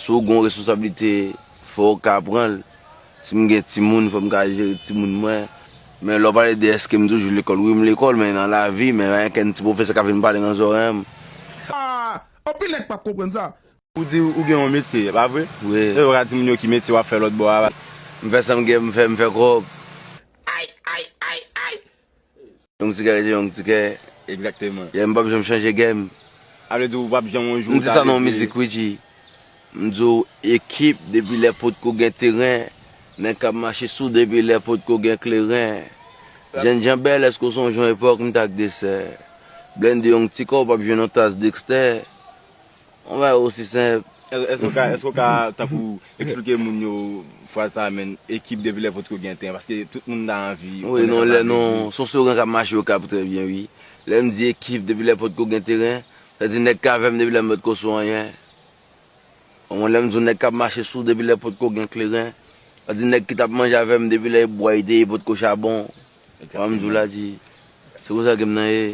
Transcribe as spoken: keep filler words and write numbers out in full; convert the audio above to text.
Si w gen yon responsablite, fò w ka pran l. Si m gen timoun, fò m ka jere timoun mwen. Men lè w pale de èske m toujou lekòl, wi, m lekòl, men nan lavi, men pa gen kenn ti pwofesè k ap vin pale nan zòrèy m. Ah, anpil nèg p ap konprann sa. Ou di ou gen yon metye, e pa vre? Wi. E ou ka di moun yo ki metye w ap fè lòtbò a? M fè sa m gen, m fè, m fè kòb. Ay, ay, ay, ay. Yon ti kè rete yon ti kè. Egzakteman. Yeah, m p ap janm chanje game. A vle di ou p ap janm yon jou. M di sa nan yon mizik, Richie. M di w, ekip, depi lè potko gen teren. Nèg k ap mache sou depi lè potko gen kleren. Jènjan bèl, èske w sonje yon epòk m t ak desè? Blende yon ti kò, w p ap jwenn yon tas Dexter. Yon bagay osi senp. Èske w ka, èske w ka tankou eksplike moun yo fraz sa a, men ekip depi lè potko gen teren? Paske tout moun ta anvi. Wi, non, lè non, se yon slogan k ap mache Okap trè byen, wi. Lè m di ekip depi lè potko gen teren, sa di nèg k avè m depi lè m potko sou anyen. Konprann, lè m di w nèg k ap mache sou depi lè potko gen kleren, sa di nèg ki t ap manje avè m depi lè bwa i te ye potko chabon. Wè m di w la di, se konsa ke m nan ye.